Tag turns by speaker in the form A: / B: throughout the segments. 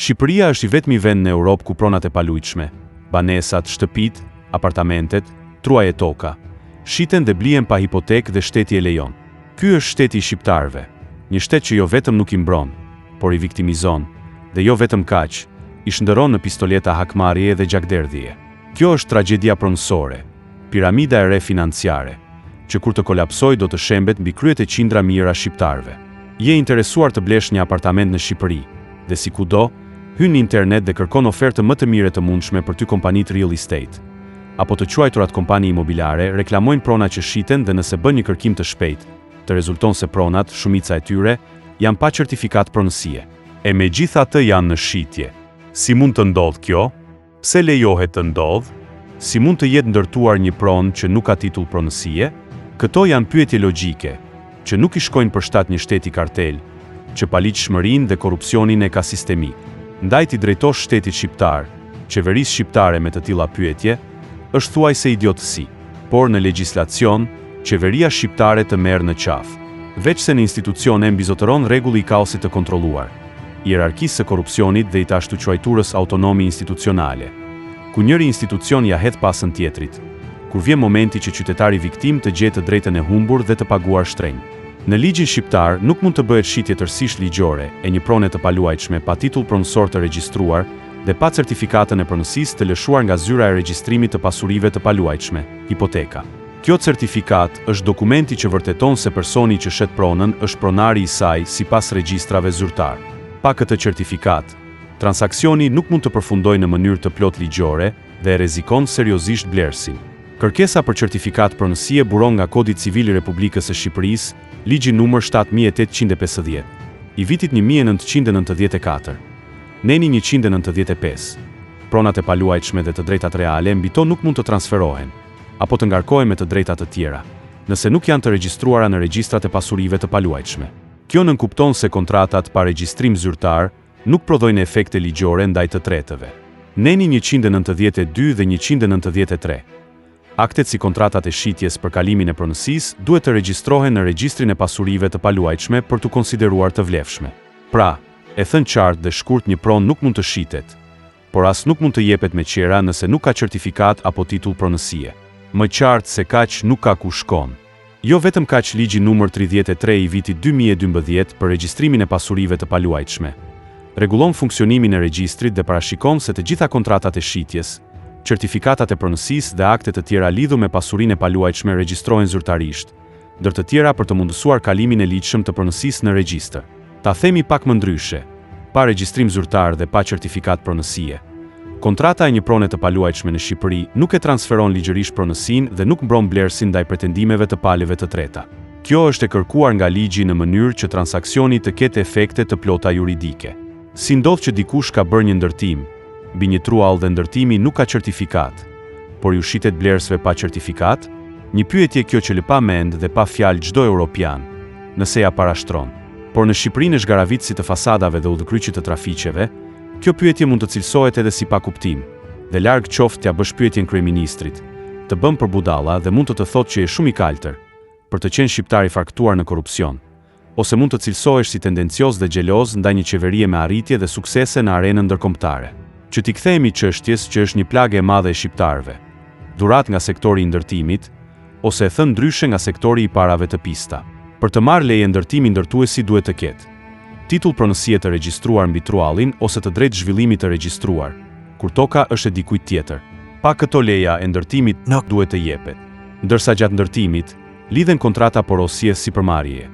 A: Shqipëria është i vetmi vend në Europë ku pronat e palujtshme, banesat, shtëpitë, apartamentet, truaj e toka, shiten dhe blihen pa hipotekë dhe shteti e lejon. Ky është shteti i shqiptarëve, një shtet që jo vetëm nuk i mbron, por i viktimizon, dhe jo vetëm kaq, i shndërron në pistoleta hakmarrjeje dhe gjakderdhjeje. Kjo është tragjedia pronësore, piramida e re financiare, që kur të kolapsojë do të shembet mbi kryet e qindra mijëra shqiptarëve. Je interesuar të blesh një apartament në Shqipëri, dhe si kudo, hyn në internet dhe kërkon ofertën më të mire të mundshme për ty kompanitë real estate, apo të quajturat kompani imobilare reklamojnë prona që shiten dhe nëse bën një kërkim të shpejtë, të rezulton se pronat, shumica e tyre, janë pa certifikatë pronësie. E megjithatë janë në shitje. Si mund të ndodhë kjo? Pse lejohet të ndodhë? Si mund të jetë ndërtuar një pronë që nuk ka titull pronësie? Këto janë pyetje logjike, që nuk i shkojnë për shtat një shteti kartel, që paligjshmërinë dhe korrupsionin e ka sistemik. Ndaj t'i drejtosh shtetit shqiptar, qeverisë shqiptare me të tilla pyetje, është thuajse idiotësi. Por në legjislacion, qeveria shqiptare të merr në qafë. Veçse në institucione mbizotëron rregulli i kaosit të kontrolluar, hierarkisë së korrupsionit dhe i të ashtuquajturës autonomi institucionale, ku njëri institucion ia hedh pasën tjetrit, kur vjen momenti që qytetari viktimë të gjejë të drejtën e humbur dhe të paguar shtrenjtë. Në ligjin shqiptar nuk mund të bëhet shitje tërësisht ligjore e një prone të paluajtshme pa titull pronësor të regjistruar dhe pa certifikatën e pronësisë të lëshuar nga Zyra e Regjistrimit të Pasurive të Paluajtshme, Hipoteka. Kjo certifikatë është dokumenti që vërteton se personi që shet pronën është pronari i saj sipas regjistrave zyrtarë. Pa këtë certifikatë, transaksioni nuk mund të përfundojë në mënyrë të plotë ligjore dhe e rrezikon seriozisht blerësin. Kërkesa për certifikatë pronësie buron nga Kodi Civil i Republikës së Shqipërisë, Ligji numër 7850, i vitit 1994. Neni 195. Pronat e paluajtshme dhe të drejtat reale mbi to nuk mund të transferohen, apo të ngarkohen me të drejta të tjera, nëse nuk janë të regjistruara në regjistrat e pasurive të paluajtshme. Kjo nënkupton se kontratat pa regjistrim zyrtar nuk prodhojnë efekte ligjore ndaj të tretëve. Neni 192 dhe 193. Aktet si kontratat e shitjes për kalimin e pronësisë duhet të regjistrohen në regjistrin e pasurive të paluajtshme për t'u konsideruar të vlefshme. Pra, e thënë qartë dhe shkurt një pronë nuk mund të shitet, por as nuk mund të jepet me qera nëse nuk ka certifikatë apo titull pronësie. Më qartë se kaq nuk ka ku shkon. Jo vetëm kaq ligji numër 33 i vitit 2012 për regjistrimin e pasurive të paluajtshme, rregullon funksionimin e regjistrit dhe parashikon se të gjitha kontratat e shitjes, certifikatat e pronësisë dhe akte të tjera lidhur me pasurinë e paluajtshme regjistrohen zyrtarisht, ndër të tjera për të mundësuar kalimin e ligjshëm të pronësisë në regjistër. Ta themi pak më ndryshe, pa regjistrim zyrtar dhe pa certifikatë pronësie, kontrata e një prone të paluajtshme në Shqipëri nuk e transferon ligjërisht pronësinë dhe nuk mbron blerësin ndaj pretendimeve të palëve të treta. Kjo është e kërkuar nga ligji në mënyrë që transaksioni të ketë efekte të plota juridike. Si ndodh që dikush ka bërë një ndërtim, mbi një truall dhe ndërtimi nuk ka certifikatë, por ju shitet blerësve pa certifikatë? Një pyetje kjo që lë pa mend dhe pa fjalë çdo europian, nëse ia parashtron. Por në Shqipërinë e zhgaravitësit të fasadave dhe udhëkryqit të trafiqeve, kjo pyetje mund të cilësohet edhe si pa kuptim, dhe larg qoftë t'ia bësh pyetjen kryeministrit, të bën për budalla dhe mund të të thotë që je shumë i kaltër, për të qenë shqiptar i farkëtuar në korrupsion. Ose mund të cilësohesh si tendencioz dhe xheloz ndaj një qeverie me arritje dhe suksese në arenën ndërkombëtare. Që t'i kthehemi çështjes që është një plagë e madhe e shqiptarëve, dhuratë nga sektori i ndërtimit, ose e thënë ndryshe nga sektori i parave të pista. Për të marrë leje ndërtimi ndërtuesi duhet të ketë titull pronësie të regjistruar mbi truallin ose të drejtë zhvillimi të regjistruar, kur toka është e dikujt tjetër. Pa këto leja e ndërtimit nuk duhet të jepet. Ndërsa gjatë ndërtimit, Lidhen kontrata porosie sipërmarrjeje.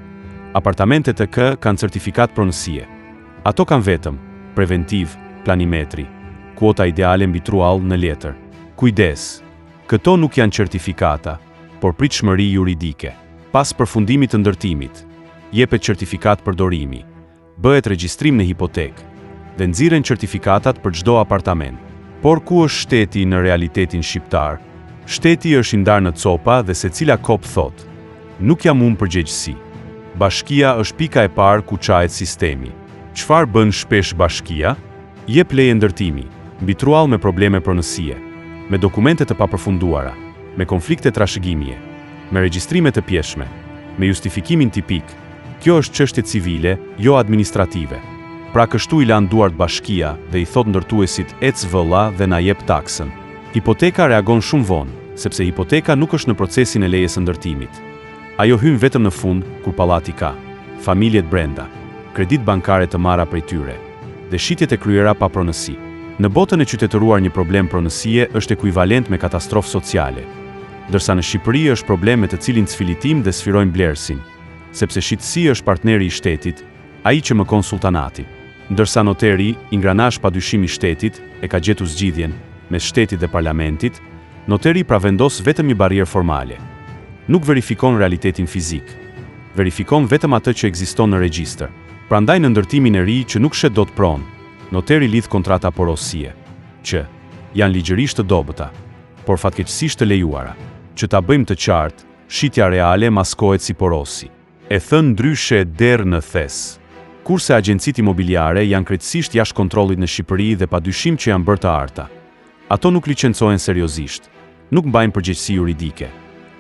A: Apartamentet që kanë certifikatë pronësie. Ato kanë vetëm, preventiv, planimetri, kuota ideale mbi truall në letër. Kujdes! Këto nuk janë certifikata, por pritshmëri juridike. Pas përfundimit të ndërtimit, jepet certifikatë përdorimi. Bëhet regjistrim në hipotekë dhe nxirren certifikatat për çdo apartament. Por ku është shteti në realitetin shqiptar? Shteti është i ndarë në copa dhe secila copë thotë, Nuk jam unë përgjegjësi. Bashkia është pika e parë ku çahet sistemi. Çfarë bën shpesh bashkia? Jep leje ndërtimi, mbi truall me probleme pronësie, me dokumente të papërfunduara, me konflikte trashëgimie, me regjistrime të pjesshme, me justifikimin tipik, Kjo është çështje civile, jo administrative. Pra kështu i lan duart bashkia dhe i thotë ndërtuesit ec vëlla dhe na jep taksën. Hipoteka reagon shumë vonë, sepse hipoteka nuk është në procesin e lejes së ndërtimit. Ajo hyn vetëm në fund, kur pallati ka familjet brenda, kreditë bankare të marra prej tyre, dhe shitjet e kryera pa pronësi. Në botën e qytetëruar një problem pronësie është ekuivalent me katastrofë sociale. Ndërsa në Shqipëri është problem me të cilin cfilitim dhe sfirojmë blerësin, sepse shitësi është partneri i shtetit, ai që mëkon sulltanatin. Ndërsa noteri, ingranazh padyshim i shtetit, e ka gjetur zgjidhjen, mes shtetit dhe parlamentit, noteri pra vendos vetëm një barrierë formale. Nuk verifikon realitetin fizik. Verifikon vetëm atë që ekziston në regjistër. Prandaj në ndërtimin e ri që nuk shet dot pronë, noteri lidh kontrata porosie, që janë ligjërisht të dobëta, por fatkeqësisht të lejuara. Që ta bëjmë të qartë, shitja reale maskohet si porosi. E thënë ndryshe derr në thes. Kurse agjencitë imobiliare janë krejtësisht jashtë kontrollit në Shqipëri dhe padyshim që janë bërë të arta. Ato nuk licencohen seriozisht. Nuk mbajnë përgjegjësi juridike.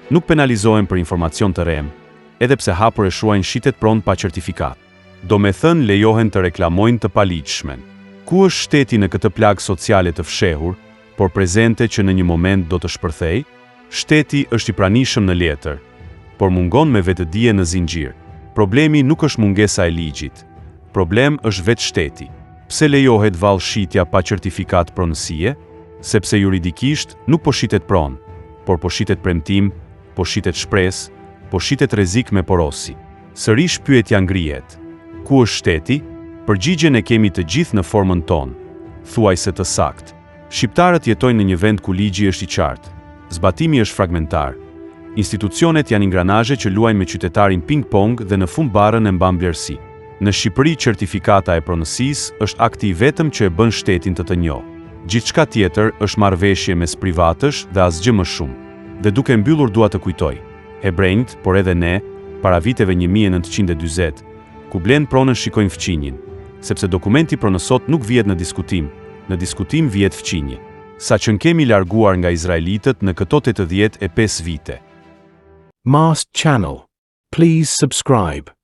A: Nuk penalizohen për informacion të rremë, edhe pse hapur e shkruajnë shitet pronë pa certifikatë. Domethënë lejohen të reklamojnë të paligjshmen. Ku është shteti në këtë plagë sociale të fshehur, por prezente që në një moment do të shpërthejë? Shteti është i pranishëm në letër, por mungon me vetëdije në zinxhir. Problemi nuk është mungesa e ligjit. Problem është vetë shteti. Pse lejohet vallë shitja pa certifikatë pronësie? Sepse juridikisht nuk po shitet pronë, por po shitet premtim, po shitet shpresë, po shitet rrezik me porosi. Sërish pyetja ngrihet, ku është shteti? Përgjigjen e kemi të gjithë në formën tonë, thuajse të saktë. Shqiptarët jetojnë në një vend ku ligji është i qartë, zbatimi është fragmentar. Institucionet janë ingranazhe që luajnë me qytetarin ping-pong dhe në fund barrën e mban blerësi. Në Shqipëri certifikata e pronësisë është akti i vetëm që e bën shtetin të të njohë. Gjithçka tjetër është marrëveshje mes privatësh dhe asgjë më shumë. Dhe duke mbyllur dua të kujtoj, hebrenjtë, por edhe ne, para viteve 1940, ku blenë pronën shikojnë fqinjin, sepse dokumenti pronësor nuk vihet në diskutim, në diskutim vihet fqinji. Sa qenkemi larguar nga izraelitët në këto 85 vite.
B: Mast Channel. Please subscribe.